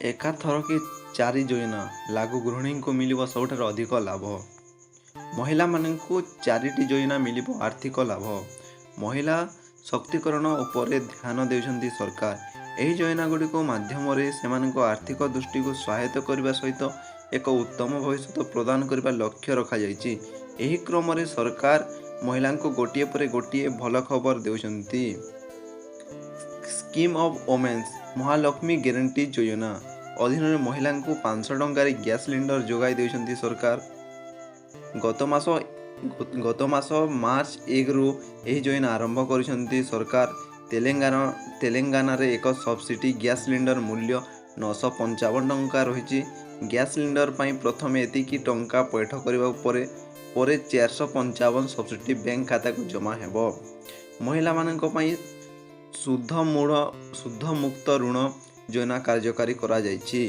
ଏକାଥରକେ ଚାରି ଯୋଜନା ଲାଗୁ, ଗୃହିଣୀଙ୍କୁ ମିଳିବ ସବୁଠାରୁ ଅଧିକ ଲାଭ। ମହିଳାମାନଙ୍କୁ ଚାରିଟି ଯୋଜନା ମିଳିବ ଆର୍ଥିକ ଲାଭ। ମହିଳା ଶକ୍ତିକରଣ ଉପରେ ଧ୍ୟାନ ଦେଉଛନ୍ତି ସରକାର। ଏହି ଯୋଜନାଗୁଡ଼ିକ ମାଧ୍ୟମରେ ସେମାନଙ୍କ ଆର୍ଥିକ ଦୃଷ୍ଟିକୁ ସହାୟତା କରିବା ସହିତ ଏକ ଉତ୍ତମ ଭବିଷ୍ୟତ ପ୍ରଦାନ କରିବା ଲକ୍ଷ୍ୟ ରଖାଯାଇଛି। ଏହି କ୍ରମରେ ସରକାର ମହିଳାଙ୍କୁ ଗୋଟିଏ ପରେ ଗୋଟିଏ ଭଲ ଖବର ଦେଉଛନ୍ତି। Scheme of women's Mahalakshmi guarantee ଯୋଜନା ଅଧୀନରେ ମହିଳାଙ୍କୁ 500 ଟଙ୍କାରେ ଗ୍ୟାସ୍ ସିଲିଣ୍ଡର ଯୋଗାଇ ଦେଉଛନ୍ତି ସରକାର। ଗତ ମାସ ମାର୍ଚ୍ଚ 1ରୁ ଏହି ଯୋଜନା ଆରମ୍ଭ କରିଛନ୍ତି ସରକାର। ତେଲେଙ୍ଗାନାରେ ଏକ ସବସିଡି ଗ୍ୟାସ୍ ସିଲିଣ୍ଡର ମୂଲ୍ୟ 955 ଟଙ୍କା ରହିଛି। ଗ୍ୟାସ୍ ସିଲିଣ୍ଡର ପାଇଁ ପ୍ରଥମେ ଏତିକି ଟଙ୍କା ପୈଠ କରିବା ପରେ ପରେ 455 ସବସିଡି ବ୍ୟାଙ୍କ ଖାତାକୁ ଜମା ହେବ। ମହିଳାମାନଙ୍କ ପାଇଁ ସୁଧ ମୁକ୍ତ ଋଣ ଯୋଜନା କାର୍ଯ୍ୟକାରୀ କରାଯାଇଛି।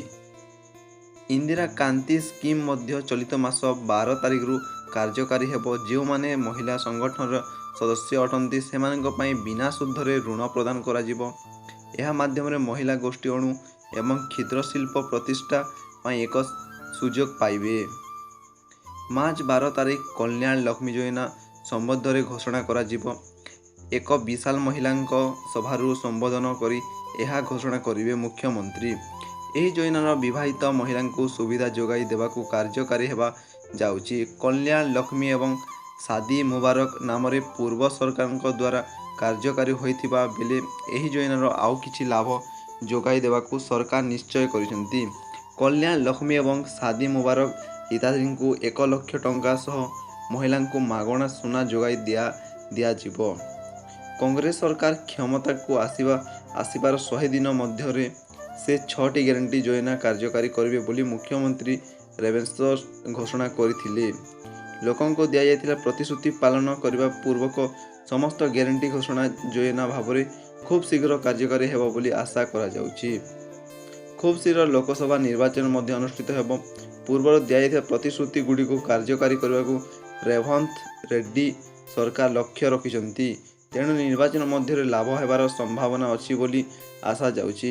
ଇନ୍ଦିରା କ୍ରାନ୍ତି ସ୍କିମ୍ ମଧ୍ୟ ଚଳିତ ମାସ 12 ତାରିଖରୁ କାର୍ଯ୍ୟକାରୀ ହେବ। ଯେଉଁମାନେ ମହିଳା ସଂଗଠନର ସଦସ୍ୟ ଅଟନ୍ତି, ସେମାନଙ୍କ ପାଇଁ ବିନା ସୁଧରେ ଋଣ ପ୍ରଦାନ କରାଯିବ। ଏହା ମାଧ୍ୟମରେ ମହିଳା ଗୋଷ୍ଠୀ ଅଣୁ ଏବଂ କ୍ଷୁଦ୍ର ଶିଳ୍ପ ପ୍ରତିଷ୍ଠା ପାଇଁ ଏକ ସୁଯୋଗ ପାଇବେ। ମାର୍ଚ୍ଚ 12 ତାରିଖ କଲ୍ୟାଣ ଲକ୍ଷ୍ମୀ ଯୋଜନା ସମ୍ବନ୍ଧରେ ଘୋଷଣା କରାଯିବ। ଏକ ବିଶାଳ ମହିଳାଙ୍କ ସଭାରୁ ସମ୍ବୋଧନ କରି ଏହା ଘୋଷଣା କରିବେ ମୁଖ୍ୟମନ୍ତ୍ରୀ। ଏହି ଯୋଜନାର ବିବାହିତ ମହିଳାଙ୍କୁ ସୁବିଧା ଯୋଗାଇ ଦେବାକୁ କାର୍ଯ୍ୟକାରୀ ହେବା ଯାଉଛି। କଲ୍ୟାଣ ଲକ୍ଷ୍ମୀ ଏବଂ ଶାଦି ମୁବାରକ ନାମରେ ପୂର୍ବ ସରକାରଙ୍କ ଦ୍ୱାରା କାର୍ଯ୍ୟକାରୀ ହୋଇଥିବା ବେଳେ ଏହି ଯୋଜନାର ଆଉ କିଛି ଲାଭ ଯୋଗାଇ ଦେବାକୁ ସରକାର ନିଶ୍ଚୟ କରିଛନ୍ତି। କଲ୍ୟାଣ ଲକ୍ଷ୍ମୀ ଏବଂ ଶାଦି ମୁବାରକ ହିତାଧିକାରୀଙ୍କୁ 1 ଲକ୍ଷ ଟଙ୍କା ସହ ମହିଳାଙ୍କୁ ମାଗଣା ସୁନା ଯୋଗାଇ ଦିଆଯିବ। କଂଗ୍ରେସ ସରକାର କ୍ଷମତାକୁ ଆସିବାର 100 ଦିନ ମଧ୍ୟରେ ସେ ଛଅଟି ଗ୍ୟାରେଣ୍ଟି ଯୋଜନା କାର୍ଯ୍ୟକାରୀ କରିବେ ବୋଲି ମୁଖ୍ୟମନ୍ତ୍ରୀ ରେଭନ୍ଥ ଘୋଷଣା କରିଥିଲେ। ଲୋକଙ୍କୁ ଦିଆଯାଇଥିବା ପ୍ରତିଶ୍ରୁତି ପାଳନ କରିବା ପୂର୍ବକ ସମସ୍ତ ଗ୍ୟାରେଣ୍ଟି ଘୋଷଣା ଯୋଜନା ଭାବରେ ଖୁବ୍ ଶୀଘ୍ର କାର୍ଯ୍ୟକାରୀ ହେବ ବୋଲି ଆଶା କରାଯାଉଛି। ଖୁବ୍ ଶୀଘ୍ର ଲୋକସଭା ନିର୍ବାଚନ ମଧ୍ୟ ଅନୁଷ୍ଠିତ ହେବ। ପୂର୍ବରୁ ଦିଆଯାଇଥିବା ପ୍ରତିଶ୍ରୁତି ଗୁଡ଼ିକୁ କାର୍ଯ୍ୟକାରୀ କରିବାକୁ ରେଭନ୍ଥ ରେଡ୍ଡି ସରକାର ଲକ୍ଷ୍ୟ ରଖିଛନ୍ତି। ତେଣୁ ନିର୍ବାଚନ ମଧ୍ୟରେ ଲାଭ ହେବାର ସମ୍ଭାବନା ଅଛି ବୋଲି ଆଶା ଯାଉଛି।